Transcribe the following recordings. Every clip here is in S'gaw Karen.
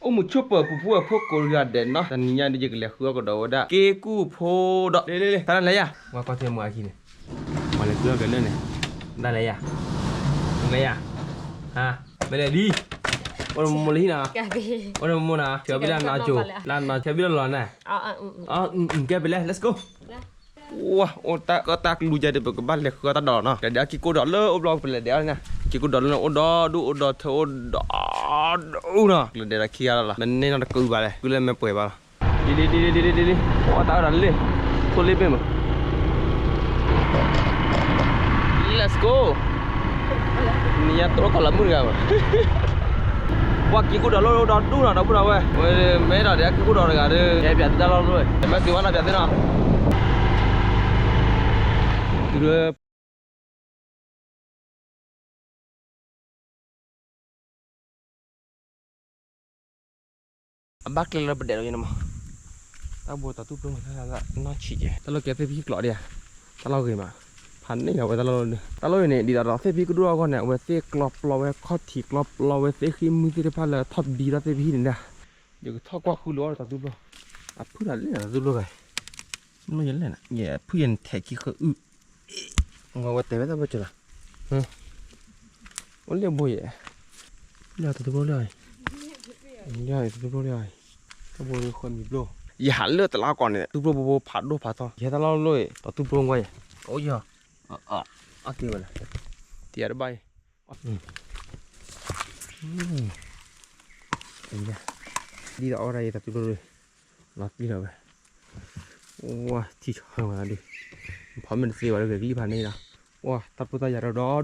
အိၣ်မုာ်ဆိးပၢၤပူၤဖှိၣ်အဖိကိးဂၤဒဲးနီၤ, တနံၤညါဒ်ယကလဲၤဃုအီၣ်ကဒီးဝဲဒၣ် က့ၣ်ကူၣ်ဖိဒီး လ့လ့လ့ တၢ်နလဲၤယၤ, ဝဲကွၢ်ထဲမုာ်အခံန့ၣ်, ပှၤလဲၤဃုအီၣ်ကလဲၣ်န့ၣ်, တၢ်လဲၤယၤ, လဲၤယၤ, မ့ၢ်လဲၤဒ်, အိၣ်နမိၢ်လၢဟံၣ်နီၤ, အိၣ်နမိၢ်နီၤ, ဆၢဘံၣ်လၢနီၢ်ကၠိ, လၢနီၢ်ဆၢဘံၣ်လၢလီၤန့ၣ်, ကဲပလဲၤ let's go. ဝါ အိၣ်တၢ်ကီတၢ်ကလူကဲဒီး ပကဘၣ်လဲၤဃုအီၣ်တၢ်ဒိးနီၤ, လဲၤဒဲးအက့ၣ်ကူၣ်ဒီးလၢအိၣ်ဘျီပလဲၤဒဲးအီၣ်န့ၣ်, က့ၣ်ကူၣ်ဒီးလၢန့ၣ် အိၣ်ဒီဒူၣ်အိၣ်ဒီထၢအိၣ်ဒီဒူၣ်နီၤ, လဲၤဒဲးဒီးခံဂၤလီၤလီၤ, မ့ၢ်န့ၢ်နီတကုဘၣ်လဲၣ်, ကုလၢမ့ၢ်ပှဲၤဘၣ်လီၤ, ဒ်လံဒ်လံဒ်လံဒ်လံ, အိၣ်တၢ်အိၣ်ဒီးလံ, ထိၣ်လံဘ့ၣ်မး Let's go. နံၤညါတအိၣ်ကီၢ်လၢမုၢ်တဂၤဘၣ်, ပှၤက့ၣ်ကူၣ်ဒီးလၢအိၣ်ဒီဒူၣ်နီၤ ဒီပုၢ်ဒီဝဲၢ်, ဝဲမ့ၢ်ဒီးဒဲးက့ၣ်ကူၣ်ဒီးတဂၤဒီး ကဲပၠးသုတၢ်လီၢ်တအိၣ်, မ့ၢ်သုဘၣ်နီၤပၠးသုနီၤ, တုၤလၢ အဘၣ်ကျဲလၢပဒဲးလီၤယဲန့ၣ်မး, တၢ်ဘိတၢ်သူၣ်ဖျိမး တၢ်လၢနီၢ်ဆံးကဲ, တၢ်လီၢ်ကဲသ့ၣ်ဖံကျိးဒံးဧါ, တၢ်လီၢ်ဂ့ၤမး, ဖးန့ၢ်လီၤဝဲတၢ်လီၢ်လၢ, တၢ်လီၢ်ဂ့ၤန့ၣ် ဒ်သိးဒီးသ့ၣ်ဖံကဒိၣ်အဂီၢ်န့ၣ် အဝဲသ့ၣ်ကျီပျီဝဲခီၣ်ထံးကျီပျီဝဲသ့ၣ်ဃံမုၢ်သ့ၣ်တဖၣ်လၢထီၣ်ဘံထီၣ်သ့ၣ်ဖံန့ၣ်ဒၣ်, ယကထီၣ်ကွၢ်ဃုလိာ်အီၣ်တၢ်သူၣ်ဖျိ, အဖုၣ်တၢ်လၢတၢ်သူၣ်ဖျိဂၤ, မ့ၢ်ယလဲၣ်နၤ ယဖုၣ်ယဲန့ၣ်ထဲးခံဃၢအုၣ် ဝဲတဲဝဲတၢ်ဘၢၣ်စၢၤလီၤ, အိၣ်လၢဘိယဲ, လၢတၢ်တဘိလၢ, လၢတၢ်တဘိလၢ, တၢ်ဘိဃၢမံၤဘျိ, ယဟးလၢတလါကီးန့ၣ် သူၣ်ဘျိဘိဘိဖးဒိၣ်ဖးထီ, ယဟဲတၢ်လီၢ်လီၢ်အံၤ တၢ်သူၣ်ဘျိဝဲယဲ, အိၣ်ယီၤ, အက့ဝဲလၢ, တယၤတဘၣ်အံၤ ဒ်သိးအီၣ်ဒၣ်ယဲတၢ်သူၣ်ဘျိ, လီၤတံၢ်လီၤဝဲ, ဝါထံဆၢဝဲဒၣ်ဒု, ဖီမ့ၢ်တသ့ဝဲလၢဂ့ၤကလံၣ်ဖးန့ၣ်လီၤ, ဝါတၢ်ပူၤတၢ်ယၤဒီး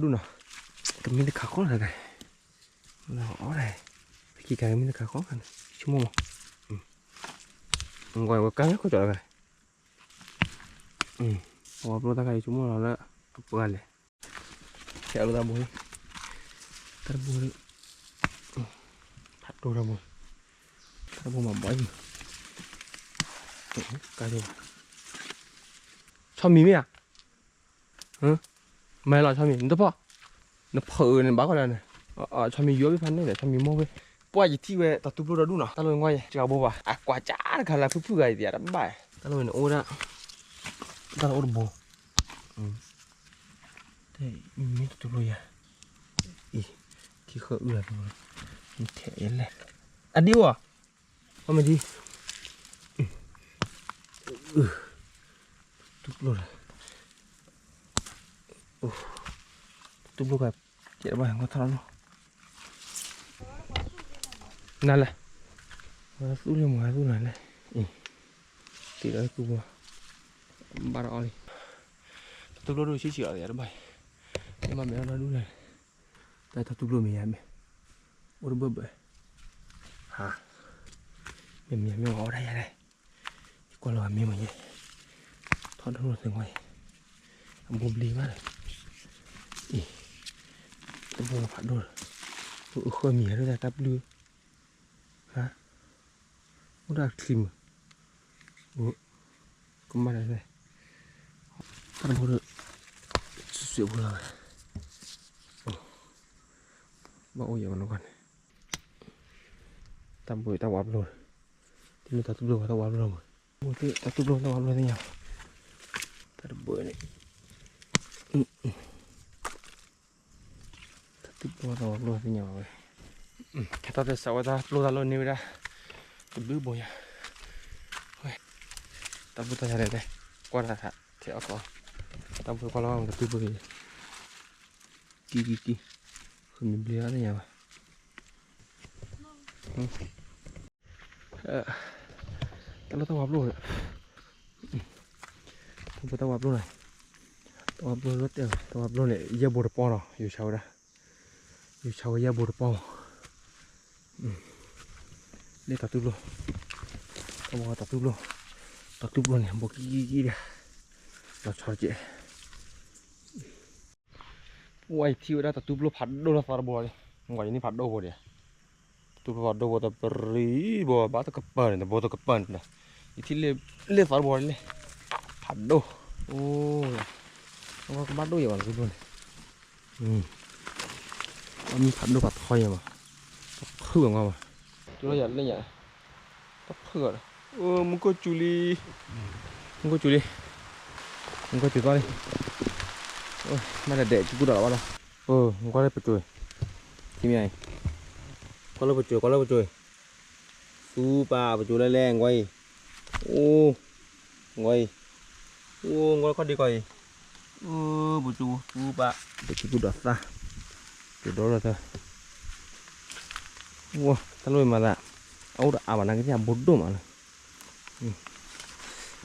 ဒီဒူၣ်နီၤ, ကမ့ၢ်တခါဃီလၢ်တဂၤ, အီၣ်ဒၣ်, ပကံကၤမ့ၢ်တခါဃီခါန့ၣ် ဆိကမိၣ်မး, ဝဲကါမ့ၢ်ခိၣ်ကၠီလီၤ, ပှၤဘျိတၢ်ခါအံၤဆိကမိၣ်လီၤလၢ အပှၤလဲၣ် ခဲအံၤတၢ်ဘိ, တၢ်တဘိ, ဖးဒိၣ်တၢ်ဘိ, တၢ်တဘိမၤဘီအံၤ, ကါယိ, ဆီမံၤမ့ၢ်ဧါ, မၤလီၤဆီမံၤ နတဖီၣ်, နဖုးနဘၣ်ဃီလၢန့ၣ်, ဆီမံၤယိဘ့ၣ်ဖးန့ၣ်ဒီး ဆီမံၤမိၢ်ဝဲ, ပှၤယထံၣ်ဝဲတၢ်သူၣ်ဖျိဒီဒူၣ်နီၤ တၢ်လီၢ်ဝဲငီၢ်ယဲ စှၤဘိဘၣ် အကွၢ်ကၠၢ်တခါလၢဖုၣ်ဖုၣ်ဂၤအံၤ တယၤတဘၣ်, တၢ်လီၢ်ဝဲန့ၣ်အိၣ်ဝဲဒၣ်, တၢ်လီၢ်အိၣ်တဘိ မ့ၢ်တတူၢ်ဖျိယၤ, အံၤ, ခံဃၢအုၣ်လၢ, ထဲးယဲလဲၣ်, အဒံအိၣ်ဧါ, အမ့ၢ်ဒံ, တူၢ်ဖျိလၢ, တူၢ်ဖျိက, ကဲဘၣ်ဟဲငီၢ်ထီၣ်လီၤ, နၤလဲၣ်, သူၣ်လၢမၤသူၣ်နၤလဲၣ်, အံၤ, တ့လီၤသူၣ်ဖျိ, ဘၣ်ဒီးအီၤလံ, တတူၢ်ဖျိဒိၣ်ဆံးဆံးလီၤ တယၤတဘၣ်အံၤ, မ့ၢ်မၤမ့ၢ်အီၣ်ဒၣ်ဒူၣ်လဲၣ်, တၢ်တတူၢ်ဖျိမ့ၢ်ယၤမ့ၢ်, အိၣ်တဘၢၣ်ဘၢၣ်, ဟါ, မ့ၢ်မ့ၢ်မ့ၢ်အီၣ်ဒၣ်ယၤလဲၣ်, ယကွၢ်လီၤမ့ၢ်မ့ၢ်ယဲ, ထီၣ်ဒိၣ်ထီၣ်သ့ၣ်ဝဲအံၤ, အဘိဘျံးမးဒီး, အံၤ, တဘိဖးဒိၣ်ဒီး, အိၣ်ဃၢမံၤယၤဒၣ်တၢ်ပျုၢ်, ဟါ, အိၣ်ဒၣ်ချံမုၢ်, ကမၣ်ဒီး, တၢ်တဘိဒီး, စံးဖိလီၤဝဲ, ဘၣ်အိၣ်ယဲၢ်ဝဲနီၢ်ကီၢ်န့ၣ်, တၢ်ဘိတၢ်ဝးဘျိ, တမ့ၢ်တၢ်သူၣ်ဘျိဝဲတၢ်ဝးဘျိမး, တၢ်သူၣ်ဘျိတၢ်ဝးဘျိသ့ၣ်ညါ, တၢ်တဘိန့ၣ် တၢ်သူၣ်ဘျိတၢ်ဝးဘျိသ့ၣ်ညါဘၣ်ဝဲ, ခဲတၢ်သဲစးဝဲတၢ်ပျိတၢ်လီၢ်န့ၢ်ဝဲဒၣ်, တဘျုးဘိညါ, တၢ်ဘိတၢ်ယၤလဲၣ်, ကွၢ်တၢ်ထဲအီၣ်ကီး, တၢ်ဘိကွၢ်လီၤဝဲတဘျုးဘိ, ကံကံကံ, ဃုမံၤဘျ့သ့ၣ်ညါဘၣ် တၢ်လီၢ်တၢ်ဝးဘျိန့ၣ်, တၢ်ဘိတၢ်ဝးဘျိန့ၣ်, တၢ်ဝးဘျိလၢတဲ, တၢ်ဝးဘျိန့ၣ် ယဲၢ်ဘိတပီၢ်နီၤ ယိၤဆါဝဲဒၣ်, ယိၤဆါဝဲယဲၢ်ဘိတပီၢ်မး, လၢတၢ်သူၣ်ဘျိ, တၢ်ဘိတၢ်သူၣ်ဘျိ, တၢ်သူၣ်ဘျိန့ၣ် ဘိကံကံကံဒၣ်, လီၤဆီကဲး ပှၤယထံၣ်ဝဲဒၣ်တၢ်သူၣ်ဘျိဖးဒိၣ်လၢသီတဘိလီၤ, ကွၢ်ယန့ၣ်ဖးဒိၣ်ဘိဒံး, တၢ်သူၣ်ဘျိဖးဒိၣ်ဘိတပရံဘိ ဘၣ်တကပၤန့ၣ် တဘိတကပၤန့ၣ်ဒီး, ယထံၣ်လၢသီတဘိလံ, ဖးဒိၣ်, အိ, ကဘၣ်ဒိၣ်ယဲၢ်ဘၣ်တၢ်သူၣ်ဘျိန့ၣ်, အမ့ၢ်ဖးဒိၣ်ဖးထီယဲၢ်ဘၣ်, ဖုၣ်အငီၢ်ဘၣ်, လၢယၤလၢညါ, တဖုၣ်ဒီး, မူခိၣ်စူၤလံ, မူခိၣ်စူၤလံ, မူခိၣ်စူၤသီလံ, မ့ၢ်တဒဲးကံကူၣ်ဒီးလီၤဘၣ်လီၤ, ကွၢ်လၢပစိၤ, ထံမ့ၢ်အံၤ, ကွၢ်လၢပစိၤ ကွၢ်လၢပစိၤ, သူပာ်ပစိၤလဲၣ်လဲၣ် ကွၢ်အံၤ, အိ, ကွၢ်အံၤ, အိ ကွၢ်ခီၣ်ဒ့ကီးအံၤ, ပစိၤ သူပာ်, ဒဲးကံကူၣ်ဒီးသၣ်, ပစိၤဒီလီၤသၢ ဝဲ တၢ်လိၣ်မၤသး, အအိၣ်ဒီးအါဘၣ်နာ်က့ အဘိဒိၣ်မးလၢ,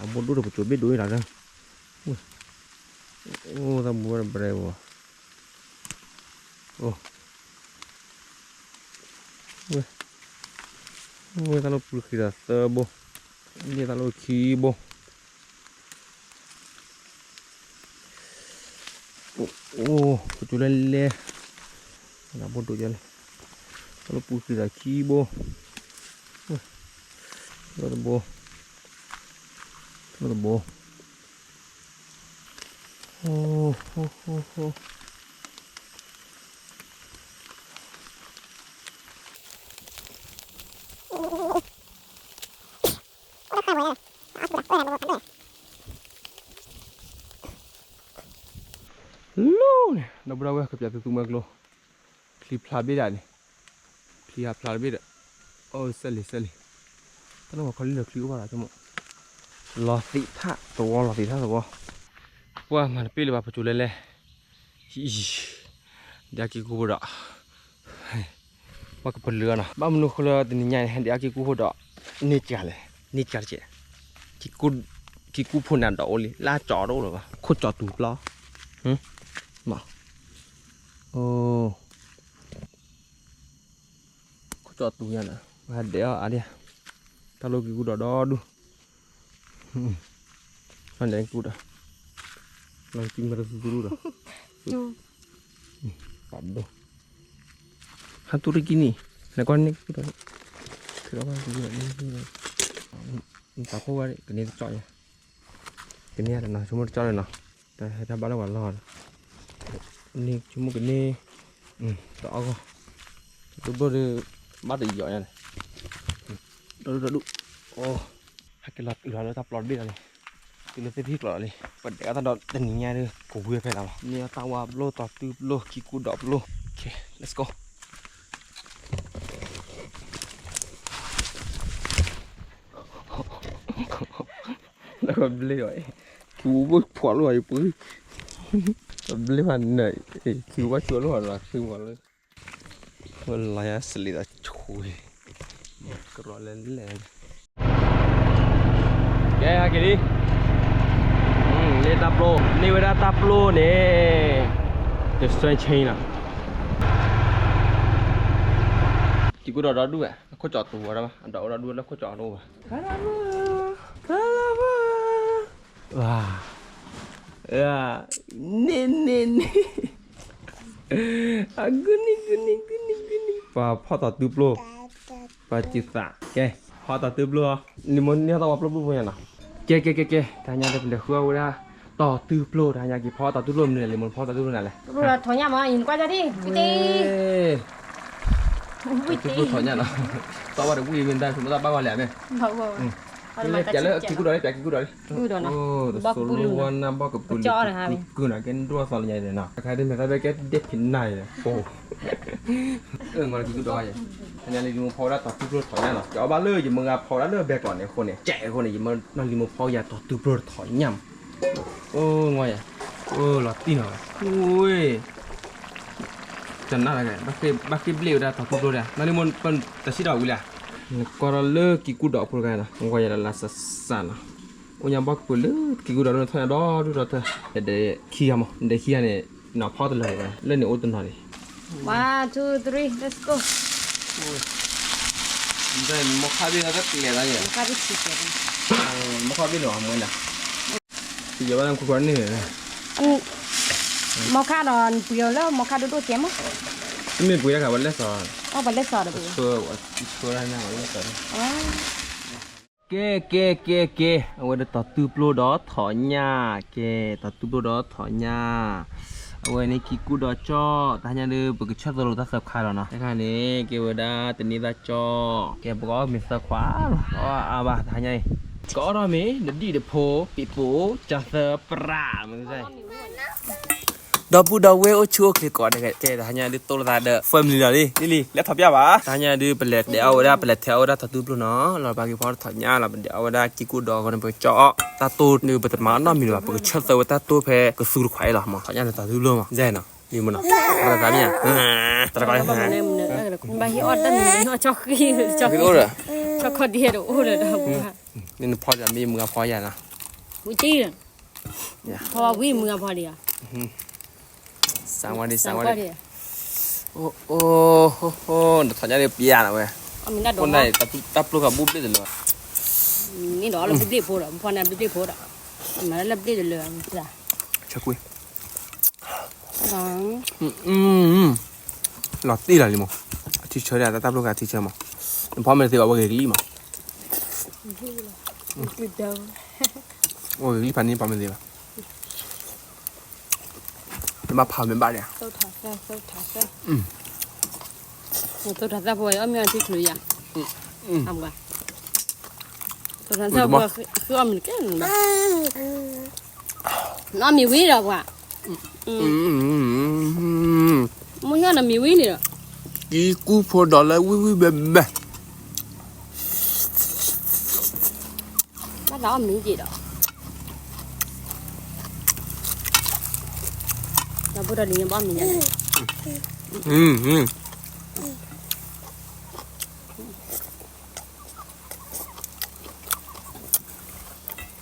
အဘိဒိၣ်ဒီးပစိၤဘ့ၣ်ဒိၣ်အံၤလီၤလၢ, အိၣ်သးဘူးဝဲဒီးဘြဲၤဝဲ, အိၣ်, ဝဲ, ဝဲတၢ်လိၣ်ပူၤဃံဒီးသၢဘိ, ဒ်တၢ်လိၣ်ခံဘိ အိၣ်, ပစိၤလဲၣ်လဲၣ်, ဘိဒိၣ်ယၤလံ, တၢ်လိၣ်ပူၤဃံဒီးခံဘိ, တၢ်လိၣ်တဘိ, တၢ်လိၣ်တဘိ, အိၣ်, လီၤန့ၣ် ဒီပုၢ်ဒီဝဲၢ် ကပျးသုသူမှဲကျိ, ချံဖျါဘ့ၣ်ဒၣ်န့ၣ်, ချံဟးဖျါတဘ့ၣ်ဒီး, အိၣ်စဲးလံ စဲးလံ, တၢ်လီၢ်ဝဲခီလံဒီးချံအိၣ်ဘၣ်လီၤဆိကမိၣ်, လီၤသံးထၣ်သဝီ လီၤသံးထၣ်သဝီ, ပှၢ်မၤတပ့ၢ်လၢၤဘၣ် ပစိၤလဲၣ်လဲၣ်, ဒ်အက့ၤကူၣ်ဖိဒီး ပှၤကပလၢၤနီၤ, ဘၣ်မနုၤဃိလၢတနံၤညါန့ၣ် ဟဲဒ်အက့ၤကူၣ်ဖိဒီး န့ၢ်ကၤလဲၣ်, န့ၢ်ကၤတကဲး, က့ၤကူၣ်ဖိန့ၣ်ဒီးအိၣ်လံ လၢကၠီတအိၣ်လၢၤဘၣ်, ခိၣ်ကၠီတူၤပျီ, မး, အိၣ်, ခိၣ်ကၠီတူၤညါန့ၣ် ပှၤဒဲးအီၤအါဒံး, တၢ်လိၣ်က့ၤကူၣ်ဒီးဒီဒူၣ် ဟဲကူၣ်ဒီး, လီၤကံမၤတသူသူဒီး, ပာ်ဒိၣ်, ဟးတူၢ်တကံၢ်နံၣ်, နကွၢ်န့ၢ်ကူၣ်ဒီး, နတၢ်ဖိဝဲ ကန့ၢ်တကၠီၣ်ယါ, ကန့ၢ်တနီၤ ဆိကမိၣ်တကၠီၣ်လၢနီၤ, တၢ်ဟဲတၢ်ဘၣ်လၢပှၤလီၢ်ဒီး, န့ၢ်ဆိကမိၣ်ကန့ၢ်, တအီၣ်ဂီၢ်, တဘျီဒီး, ဘၣ်တယီၤညါန့ၣ်, ဒီဒူၣ်ဒီဒူၣ်, ဟဲက့ၤလီၤတုၤလီၤလၢတၢ်ပျီတဘ့ၣ်လီၤလံ, တုၤလၢသ့ၣ်ထံၣ်ကျိးလီၤလံ, ပှၤဒဲးအီၤတၢ်ဒီးတနံၤညါဒီး ကဝံၤဖဲလီၤလီၤ, န့ၢ်အီၣ်တၢ်ဝါပျိ တီၤတုပျိ ခံကူဒီးပျိ, let's go. လၢကဘျ့အီၤ, ခံဝဲဖှီၣ်လိာ်အံၤပှၤ, ဘျ့ဖးနၢၤ, ခံဝဲဘၣ်ဆိလိာ်အီၤဒီး ခံဝဲလၢ, ဝဲလီၤယါစလံးသးဆူ, ကရီလဲၤလဲၤ, ကဲ ဟဲက့ၤလံ, န့ၢ်တၢ်ပျိ, န့ၢ်ဝဲဒၣ်တၢ်ပျိန့ၣ်, တစွဲဆ့လီၤ, ကံကူဒီးဒီဒူၣ်ဝဲ, အခိၣ်ကၠီတူၤဝဲဒၣ်ဘၣ်, အဒီးအိၣ်ဒီဒူၣ်လၢခိၣ်ကၠီတအိၣ်ဘၣ်, ဖဲလၢဖဲ န့ၢ်န့ၢ်န့ၢ်, အဂုနံၤဂုနံၤဂုနံၤဂုနံၤ, ပှၤဖီၣ်တီၤတုပျိ, ပှၤစံးသး, ကဲ, ဖီၣ်တီၤတုပျိ, လံာ်မိၢ်န့ၢ်တၢ်ဝါပျိပျိဖိညါနီၤ, ကဲကဲကဲကဲ, တဟါညါဒီးပလဲၤဃုအီၣ်ဝဲဒၣ်, တီၤတုပျိ, တဟါညါက့ၤဖီၣ်တီၤတုပျိမနုၤလဲၣ်, လံာ်မိၢ်ဖီၣ်တီၤတုပျိနၤလဲၣ်, တီၤတုပျိထီၣ်ညၣ်မး, ယနကွၢ်ကၢ်ဒံၣ်, ဝံၣ်တ့ၢ်, တီၤတုပျိထီၣ်ညၣ်နီၤ, သီၣ်ဝဲတဝံၣ်မ့ၢ်တၢ်ဆိကမိၣ်တၢ်ဘၣ်ဝဲလဲၣ်မ့ၢ် ပျဲလၢကံကူဒီးလံ, ပျဲကံကူဒီးလံ, တစိၤလိဝါနါဘီၣ်ကပူၤလုာ်, ကုၢ်နၤကဲဒိၣ်သီလၢညါအံၤနီၤ, အခါဒ်မဲာ်သၣ်ဘဲကဲဒ့ဖံးနၤအံၤ, ပှၤ, အၢ မၤလၢကံကူဒီး, ဟါညါလံာ်လံာ်မိၢ်ဖီဝဲဒၣ်တီၤတုပျိထီၣ်ညၣ်နီၤ, ယအီၣ်ဘၣ်လၢယမုၢ်ဂၤဖီဝဲဒၣ်လၢဘဲကျိးန့ၣ်အဃိန့ၣ်, ကဲအဃိန့ၣ် ယမၢနီၢ်လံာ်မိၢ်ဖီယၤတီၤတုပျိထီၣ်ညၣ်မး, အိၣ် ငီယၤ, အိၣ် လီၤတံၢ်နီၤ, ဝ့ၢ် ကနၣ်လၢ, ဘၣ်ဃ့ၢ်ဘျ့ၣ်ဝဲဒၣ်တီၤတုပျိဒၣ်, နီၢ်လံာ်မိၢ်ပတၢ်စံၣ်ဒီးဝံၤလံ, နကွၢ်ဒီးလၢကံကူဒီးဖိတဂၤနီၤ, ကွၢ်ယၤဒီးလၢစးစးနီၤ, အိၣ်ညါဘီၣ်ကပၤလၢကံကူဒီးလၢနထီၣ်ညါဒီဒူၣ်ဒီထၢ, ဒဲးခံဂၤမး, ဒဲးခံဂၤန့ၣ်, နီၤဖီတလၢာ်ဝဲ, လၢန့ၣ်အိၣ်တနီၤန့ၣ်, one two three let's go, မီခါဘ့ၣ်လီၤတကျဲၤလီၤယဲ, မီခါဘ့ၣ်န့ၣ်, မီခါဒီး နပှ့ၤအီၤလၢမီခါဒီးနပှ့ၤအီၤလၢမီခါဒိၣ်ဒိၣ်ကဲမး, မ့ၢ်ပှ့ၤတၢ်ခါပှၤလဲၢ်စီၤ, ပှၤလဲၢ်စီၤဒီးပှ့ၤ, ကဲကဲကဲကဲ, အဝဲဒၣ်တီၤတုပျိဒီးထီၣ်ညၣ်, ကဲ, တီၤတုပျိဒီးထီၣ်ညၣ်, အဝဲန့ၣ်ကံကူဒီးကၠီၣ် တဟါညါဒီး ပကဆၢၣ်သၢလိာ်တၢ်သၢခွါလီၤနီၤ. တခါန့ၣ် ကဲဝဲဒၣ်တန့ၢ်သၣ်ကၠီၣ် ကဲပကအီၣ်မ့ၤသၢခွါလီၤ. အီၣ်အါဘၣ်တဟါညါအံၤ ကအီၣ်ထီၣ်မ့ၤ နဒံၣ်တဖိ ပံၤပိၤ ကၠီသၢပြၣ်မ့ၢ် ဒီပုၢ်ဒီဝဲၢ်အိၣ်ဆူၣ်အိၣ်ချ့ကိးဂၤဒဲး တဟါညါဒုးတိၢ်လိာ်သးဒီး family လီၤလံ လံလံ လဲၤထီၣ်ပျၢ်ဘၣ်. တဟါညါဒုး ပလဲၤဒဲးအီၣ်ဝဲဒၣ် ပလဲၤထဲအီၣ်ဝဲဒၣ်ထီသူဖျိနီၤ လီၤဘၣ်က့ၤဖီထီၣ်ညါလီၤ ပဒဲးအီၣ်ဝဲဒၣ်ကံကူဒီးအဃိန့ၣ် ပကကၠီၣ်အီၣ်တၢ်တိၢ်န့ၣ် ပတမၤအီၣ်နီတမံၤဘၣ် ပကဆၢၣ်သၢဝဲတၢ်တိၢ်ဖဲကသူတခွးအံၤလီၤမး ထီၣ်ညါလၢထီသူဖျိမး ယဲနီၤ မံမနီၤ တရၣ်သးမံယါ တရၣ် ဘၣ်ဟ့ၣ်အီၣ်တၢ်မံၤ ဟ့ၣ်အီၣ်ဆီဃံ ဆီဃံ ဆီခီဒံဟဲတအိၣ်ဒီး မ့ၢ်နဖီဒီးမ့ၢ်မုၢ်ဂၤဖီယါနီၤ ဝံၤတံၢ် ဖီဝံၤမုၢ်ဂၤဖီဒံးဧါ စံဝါဒံး စံဝါဒံး အိၣ် အိၣ် ဟိ ဟိ နထီၣ်ညါဒံးပျၢ်နၤဝဲ အမ့ၢ်ဒၣ်ဒိး ဖိန့ၣ် တၢ်ပျိၢ်ဃာ်ဘူၣ်ဘျ့ၣ်တလၢ န့ၣ်ဒီးလၢဘူၣ်ဘျ့ၣ်ဖိဒီး ဖီန့ၣ်ဘျ့ၣ်ဖိဒီး မၤလၢဘျ့ၣ်တလၢ ဆၢကွံာ် လီၤတံၢ်လီၤလံမး အထံဆၢဒၣ် တၢ်ပျိၢ်ဃာ်အထံဆၢမး နဖီမ့ၢ်တသ့ဘၣ် ဝဲဂ့ၤကလံၣ်မး ဝဲဂ့ၤကလံၣ်ဖးန့ၢ်ဖီမ့ၢ်သ့ဘၣ် နဘၣ်ဖးမ့ၢ်ဘၣ်န့ၣ် သိၣ်ထးသၣ်ဖိအီၣ်မ့ၢ်အီထံချုးယါ အဝဲ သိၣ်ထးသၣ်ဖိအီၣ်မ့ၢ်တကဲ နအီၣ်မ့ၤဝံၤဒီးပှၤ မ့ၢ်ဟီၣ်နမ့ၤဝံၤန့ၣ်ဒီး ကံကူဖိဒီးလၢဝံၣ်ဝံၣ်ဘဲဘဲ ဘၣ်သးအီၣ်မ့ၤက့ၤဒီး ဒီပုၢ်ဒီဝဲၢ်ဘၣ်မ့ၤညါ လံအီၣ်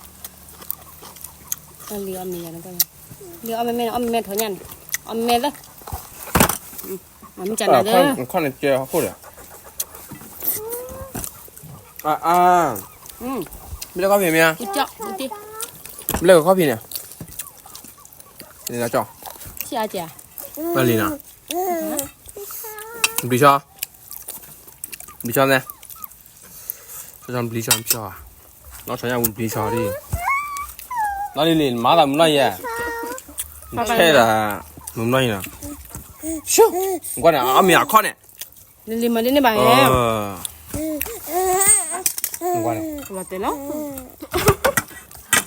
မ့ၤလံ လံအီၣ်မ့ၤမ့ၢ် အီၣ်မ့ၤမဲထီၣ်ညါန့ၣ် အီၣ်မ့ၤမဲသၢ မ့ၢ်ကနၤဒီး ခီၣ်န့ၣ်ကဲဟီၣ်ခိၣ်ဒီး အါ မ့ၢ်လၢခီၣ်ဖံးမ့ၢ်ဧါ မ့ၢ်လၢခီၣ်ဖံးန့ၣ် လံနီၤ ဘျံးဆီ ဘျံးဆီနဲ ဘျံးဆီ ဘျံးဆီ နီၢ်ဆီညါဝံၤဘျံးဆီဒ် နီၢ်လံလံ မၤသးမုၢ်နီၢ်ယဲ နဆဲးဒၣ် မုၢ်နီၢ်ယဲနီၤ ကွၢ်န့ၣ် အမ့ၢ်အခီၣ်န့ၣ် လံလံမၤဒ်န့ၣ်ဘၣ်ဟဲ ကွၢ်န့ၣ် လီၤတဲာ်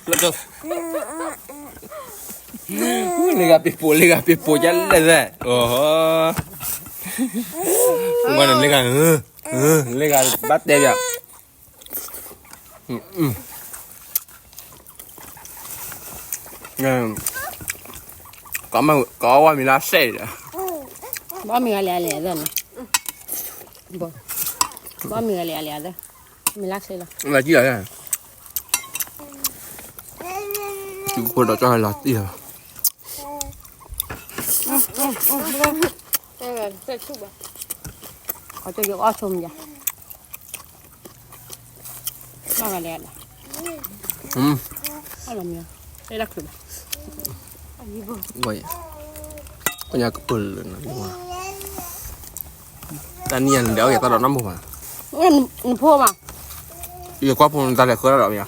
လီၤ လၢဂၤပ့ၤပိာ် လၢဂၤပ့ၤပိာ် ကလဲၣ်သဲး ကွၢ်န့ၣ် လၢဂၤ လၢဂၤဘၣ်တဲဘၣ် ကအီၣ်ဝဲမ့ၤလၢစဲးဒီး ဘၣ်မ့ၤဂၤလဲၤအလဲၤသဲးန့ၣ် ဘၣ်မ့ၤဂၤလဲၤအလဲၤသဲး မ့ၤလၢစဲးလီၤ လၢကံလီၤ ကံဖိဒီးကၠီၣ်လီၤတံၢ်လီၤ အီၣ်ကၠီယအီၣ်ဆိမယါ ဘၣ်ဂၤလဲၤဒီး အီၣ်လီၤမ့ၤ တဲဒၣ်ချုးဘၣ် ကညါကပၢၢ်လၢန တၢ်နံၣ်ယါန့ၣ် ဒီးအီၣ်က့ၤတၢ်ဒီးနီတမံၤဘၣ် နဖိဘၣ် ယကွၢ်ဖိနတၢ်လဲၤဃၢတၢ်ဒီးမ့ၢ်ဧါ မ့ၢ်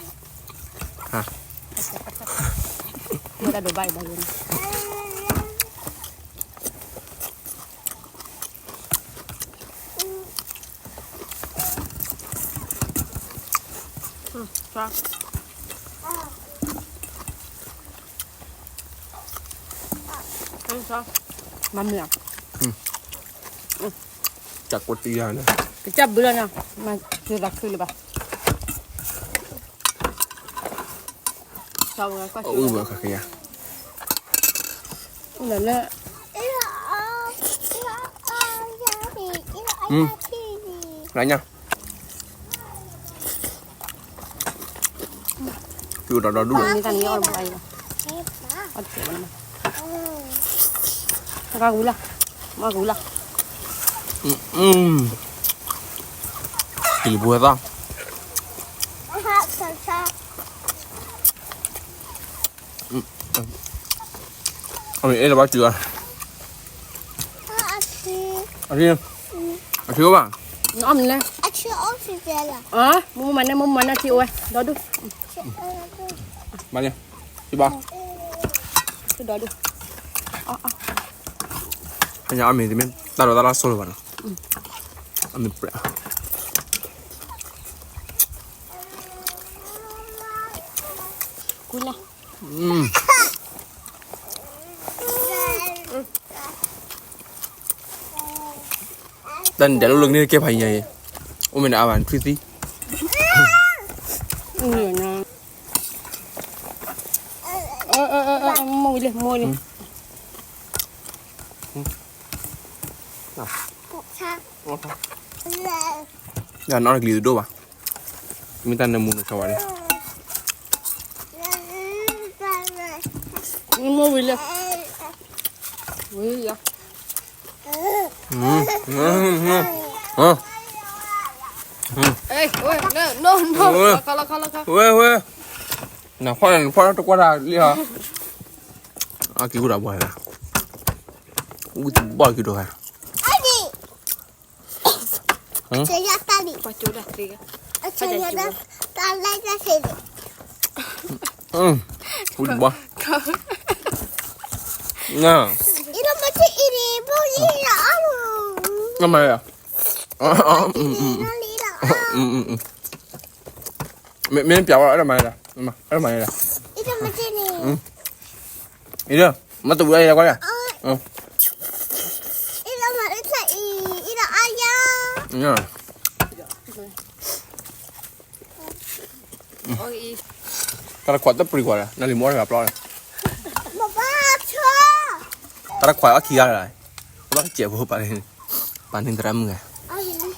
တၢ်ဒိးဘၣ်အံၤဘၣ်ယိန့ၣ် မၤမုာ်ဧါ ကၢ်ကိးတံၢ်ယါန့ၣ် ကစၢ်ဘုလီၤနီၤ မၤစၢၤသးခုလၢၤဘၣ် အအုၣ်ဘၣ်ခါခဲယါ အုၣ်လၢ လၢညါ ကျိၤဒီးဒီဒူၣ် မ့ၢ်တၢ်န့ၣ်အီၣ်တဘၣ်အံၤဘၣ် အီၣ်တကဲးဘၣ်န့ၣ် တဂၤကဝံၤလီၤ မ့ၢ်ကဝံၤလီၤ ကံလံၤပူၤဝဲသီ အမ့ၢ်အဲၣ်လီၤဘၣ်တုၤဧါ အထံ အထံအိၣ်ဘၣ် နအီၣ်မ့ၤလဲၣ် မူမူမၤနဲ မူမူမၤနဲ ထံအိၣ်ဝဲ ဒီဒူၣ် မၤန့ၣ် ထံဘၣ် ဒီဒူၣ် အမ့ၢ်တမ့ၢ်တၢ်ဒီးတၢ်လၢ်ဆိၣ်လၢၤဘၣ်နီၤ, အမ့ၢ်ပြဲး, တၢ်န့ၣ် ဒဲးလိၣ်လၢကန့ၢ်ကဲဖးညါအံၤ, အိၣ်မ့ၢ်နအါဘၣ် နထွံၣ်သံ, မိၢ်ဝံၤလံ မိၢ်ဝံၤလံ, နီၢ်ကလံၤတဒိၣ်ဘၣ်, မ့ၢ်တၢ်နၢမူနဆီဝဲန့ၣ်, မိၢ်ဝံၤလံ, ဝံၤလံ, ဝဲဝဲ, နဖီၣ်နဖီၣ်တကွၢ်တၢ်လံဧါ, အက့ၤအိၣ်ဒီးဘှီၣ်, ဝံသဘီၣ်က့ၤဒိးဂၤ, ဝံသဘီၣ်, နမၤယၤ, မ့ၢ်ပျးဝဲ အဲၣ်ဒိးမၤယၤ, အဲၣ်ဒိးမၤယၤ, အံၤ, မ့ၢ်တဝံၤအံၤလၢကွၢ်ယၤ, တၢ်တခွးတပျံၤကွၢ်ဒီး နလံၤမီၢ်တဂၤပျီလီၤ, တၢ်တခွးအီၣ်ခံဂၤလီၤ, ဘၣ်ကစဲးဖိပာ်န့ၣ်, ပာ်န့ၢ်သရၣ်မုၣ်ဂၤ,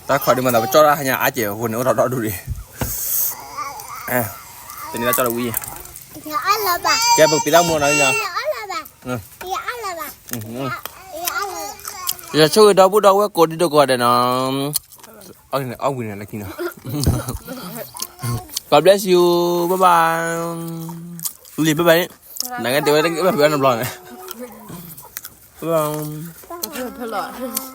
တၢ်တခွးဒ်မၤသးပကၠီၣ်တၢ်ဟါညါအါကဲးအဃိန့ၣ် အိၣ်ထီၣ်ဒီဒူၣ်ဒံး, တန့ၢ်တၢ်ကၠီၣ်တဝံၤ, ကဲပကပံးတၢ်မူနီၤ, ယဆိၣ်ဂ့ၤဒီပုၢ်ဒီဝဲၢ်ကိးဒံဒိၣ်ကိးဂၤဒဲးနီၤ, အီၣ်ဝံၤန့ၣ်လၢခံနီၤ, God bless you, bye bye, လံ bye bye, နကတဲဝဲတၢ်ဂ့ၢ်ဘၣ်ဖုးအါနဘျီန့ၣ်, bye bye.